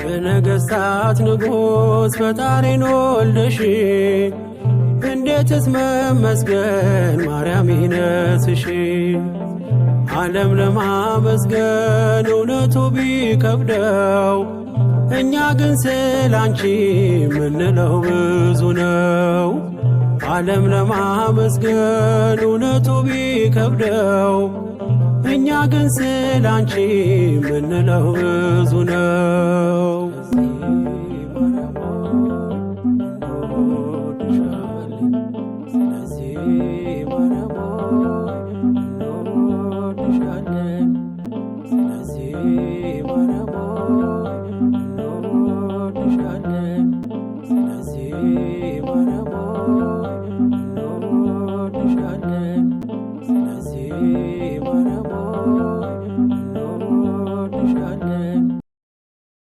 የነገሥታት ንጉሥ ፈጣሪን ወልደሽ እንዴትስ መመስገን ማርያም ይነስሽ። ዓለም ለማመስገን እውነቱ ቢከብደው እኛ ግን ስላንቺ ምንለው ብዙ ነው። ዓለም ለማመስገን እውነቱ ቢከብደው እኛ ግን ስላንቺ ምንለው ብዙ ነው።